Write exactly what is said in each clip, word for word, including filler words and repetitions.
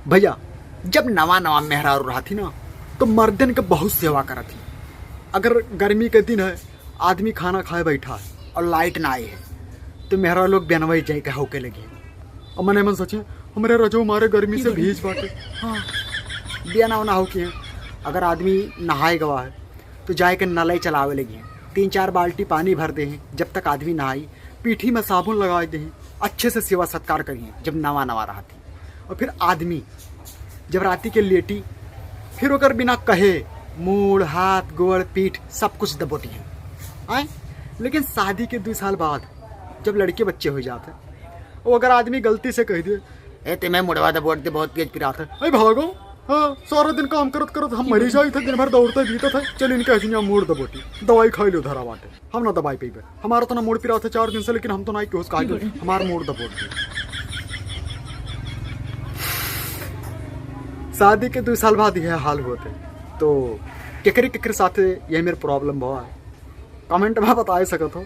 भइया, जब नवा नवा मेहरारू रहत ही ना, तो मर्दन के बहुत सेवा करत ही। अगर गर्मी के दिन है, आदमी खाना खाए बैठा है और लाइट ना आई है, तो मेहरारू लोग बेनवई जाए के हौके लगी। और मने मन सोचे, "हमरे रजऊ मारे गर्मी से भीज बाटे।" हाँ, बियाना उना हौकी है। अगर आदमी नहाए गवा है, तो जाए के नलई चलावे लगी हैं, तीन चार बाल्टी पानी भर दे हैं, जब तक आदमी नहाई, पीठी में साबुन लगाए दे हैं, अच्छे से सेवा सत्कार करी हैं, जब नवा नवा रहत ही। और फिर आदमी जब राती के लेटी, फिर ओकर बिना कहे मूड़, हाथ, गोड़, पीठ सब कुछ दबोटी है, आए। लेकिन शादी के दो साल बाद जब लड़के बच्चे हो जाते, वो अगर आदमी गलती से कह दे, "ए, ते मैं मुड़वा दबोट दे, बहुत तेज पिरात है," "ए, भागो, हाँ, सारा दिन काम करत करत हम मरी जाइत है, दिन भर दौड़ते बीतत है, चल इनके हजनिया मूड़ दबोटी, दवाई खाई लो धरा बाटे।" हम ना दबाई पइबे। हमारा तो ना मूड़ पिरात है चार दिन से, लेकिन हम तो ना केहू से कहा कि हमार मूड़ दबोट दे। शादी के दो साल बाद यह हाल होते, तो केकरे केकरे साथे यही मेरे प्रॉब्लम भवा है, कमेंट में बताए सकत हो।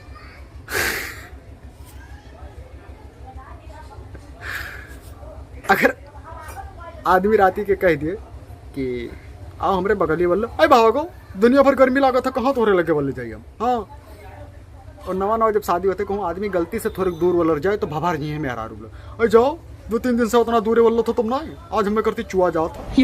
अगर आदमी राती के कह दिए कि "आओ हमरे बगली वाला, अरे भागो, दुनिया भर गर्मी लागत है, कहाँ तोहरे लगे वाले जाइए हम?" हाँ, और नवा नवा जब शादी होते, कहूँ आदमी गलती से थोड़े दूर वाला जाए, तो भभार जी हैं मेहरारू लोग, "अरे जाओ, दो तीन दिन से उतना दूर वाला था तुम ना, आज हमें करती चुआ जात।"